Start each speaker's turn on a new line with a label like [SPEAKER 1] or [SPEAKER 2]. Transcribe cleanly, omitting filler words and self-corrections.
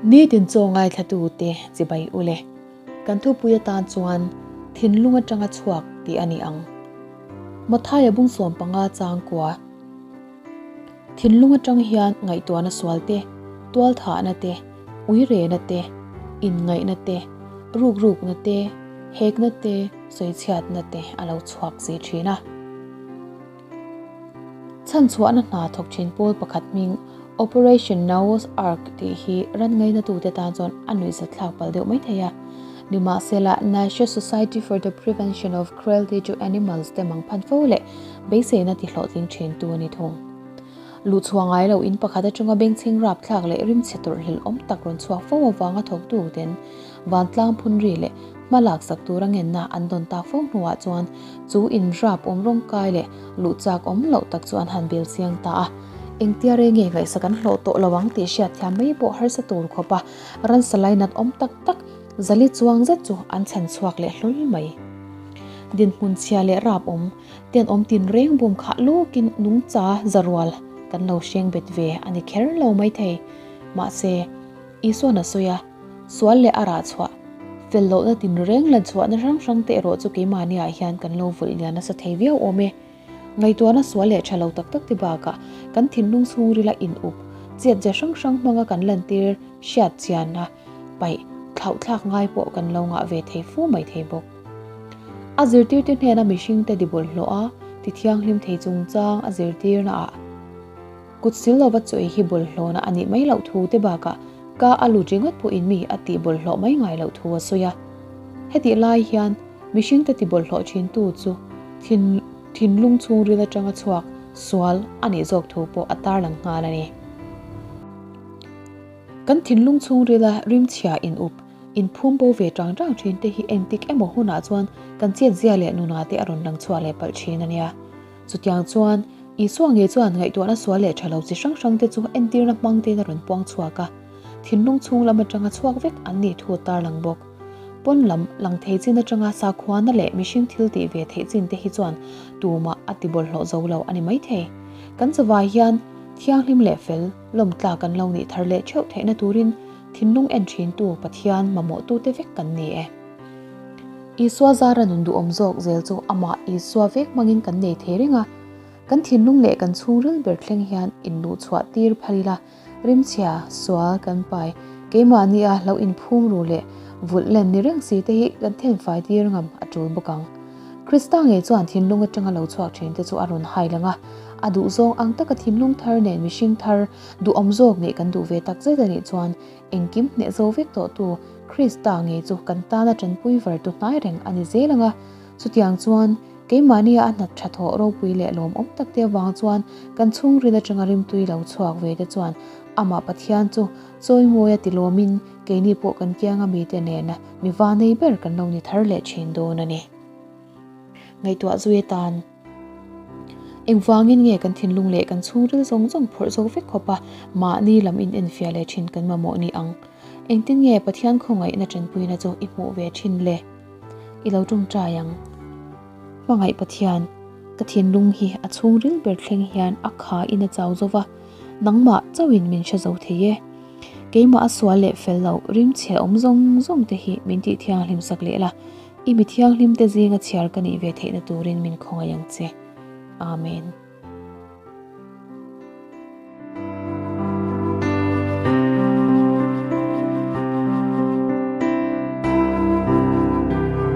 [SPEAKER 1] Nitin chaw ngaithlatute chibai ule. Kan thupui atan chuan thinlung atanga chhuak tih a ni ang. Mathaia bung 15 changkua. Thinlung atang hian ngaihtuahna sual te, tualthahna te, uirehna te, inngaihna te, rukrukna te, hekna te, sawichhiatna te a lo chhuak zui thin a. Chhanchhuahna hna thawk thin pawl pakhat hming Operation Noah's Ark tih hi ran ngainatute tan chuan a nuihzatthlak palh deuh mai thei a. Nimahsela, National Society for the Prevention of Cruelty to Animals te mangphan fo leh beiseina tihlawhtling thintu a ni thung. Luhchhuah ngai lo in pakhat atanga bengchheng rapthlak leh rimchhe tawrhhlelh awm tak rawn chhuak fo avanga thawktuten vantlang phunri leh hma laksak tura ngenna an dawn tak fo hnuah chuan chu in rap awm rawngkai leh luhchak awm loh tak chu an han bel chiang ta a. Engtia rei nge ngaihsak an hlawh tawh lo ang tih hriatthiam mai pawh harsa tur khawpa ransa lainat awm tak tak Zali chuang zet chu an chhan chhuak leh hlawl mai. Dinhmun chhia leh rap awm, tenawm tinreng bum khah lukin nungcha zarual kan lo hreng bet ve a ni kher lo maithei. Mahse, Isuan a sawi a, sual leh a rah chhuah, fel lohna tinreng lan chhuahna hrang hrang te erawh chu keimahniah hian kan lo vulh lian nasa thei viau awm e. Ngaihtuahna sual leh tha lo tak tak te bakah kan thinlung chhungrila in up, chet ze hrang hrang hmanga kan lantir hriat chianna paih thlauhthlak ngai pawh kan lo ngah ve thei fu mai thei bawk. A zirtirte hnena mihringte ti bawlhhlawh a, ti thianghlim thei chungchang a zirtirna ah kut sil lova chawi hi bawlhhlawhna a nih mai loh thu te bakah ka a lut ringawt pawhin mi a tih bawlhhlawh mai ngai loh thu a sawi a. Hetih lai hian mihringte ti bawlhhlawh thintu chu thin thinlung chhungril atanga chhuak sual a nih zawk thu pawh a tarlang nghal a ni. Kan thinlung chhungrila rimchhia in up, in phum bo ve tang tang thin te hi engtik emaw hunah chuan kan chetzia leh nuna te a rawn lang chhuah leh palh thin a nia. Chutiang chuan, Isua ngei chuan ngaihtuahna sual leh tha lo chi hrang hrang te chu entirna hmang tein a rawn puang chhuak a, thinlung chhung lam atanga chhuak vek an nih thu a tarlang bawk. Pawn lam lang thei chin atanga sakhuana leh mihring thil tih ve theih chin te hi chuan tumah a ti bawlhhlawh zo lo a ni maithei. Kan chawai hian thianghlim leh fel, Lawmtla kan lo nih thar leh theuh theihna turin thinlung en thintu Pathian mamawhtute vek kan ni e. Isua zara nun duhawm zawk zel chu amah Isua vek hmangin kan nei thei reng a, kan thinlung leh kan chhungril ber thleng hian inluhchhuah tir phal ila, rimchhia, sual kan pai, keimahnia lo inphum ru leh vulh len ni reng si te hi kan thenfai tir ngam a tul bawk ang. Krista ngei chuan thinlung atanga lo chhuak thin te chu a rawn hai lang a, a duhzawng ang taka thinlung thar nen mihring thar duhawm zawk nih kan duh ve tak zet a nih chuan engkim hneh zo vek tawhtu Krista ngei chu kan tana tanpui vartu hnai reng a ni zel ang a. Chutiang chuan keimahnia a hnat tha thawh ropui leh lawmawm tak te avang chuan kan chhungril atanga rimtui lo chhuak ve te chuan amah Pathian chu chawimawia tilawmin keini pawh kan kianga mite nena mi vanei ber kan lo ni thar leh thin dawn a ni. Ngaihtuah zui atan engvangin nge kan thinlung leh kan chhungril zawng zawng phawrh zo vek khawp a mahni lam in enfiah leh thin kan mamawh ni ang? Engtin nge Pathian khawngaihna tanpuina chu i hmuh ve thin le? I lo tawngtai ang. Hmangaih Pathian, ka thinlung hi a chhungril ber thleng hian a kha in a chau zo va, nangmah chauhin min hre zo thei e. Keimah a sual leh fel loh rimchhe awm zawng zawng te hi min tih thianghlim sak leh la, i mi thianghlim te zinga chhiar ka nih ve theihna turin min khawngaih ang che. Amen.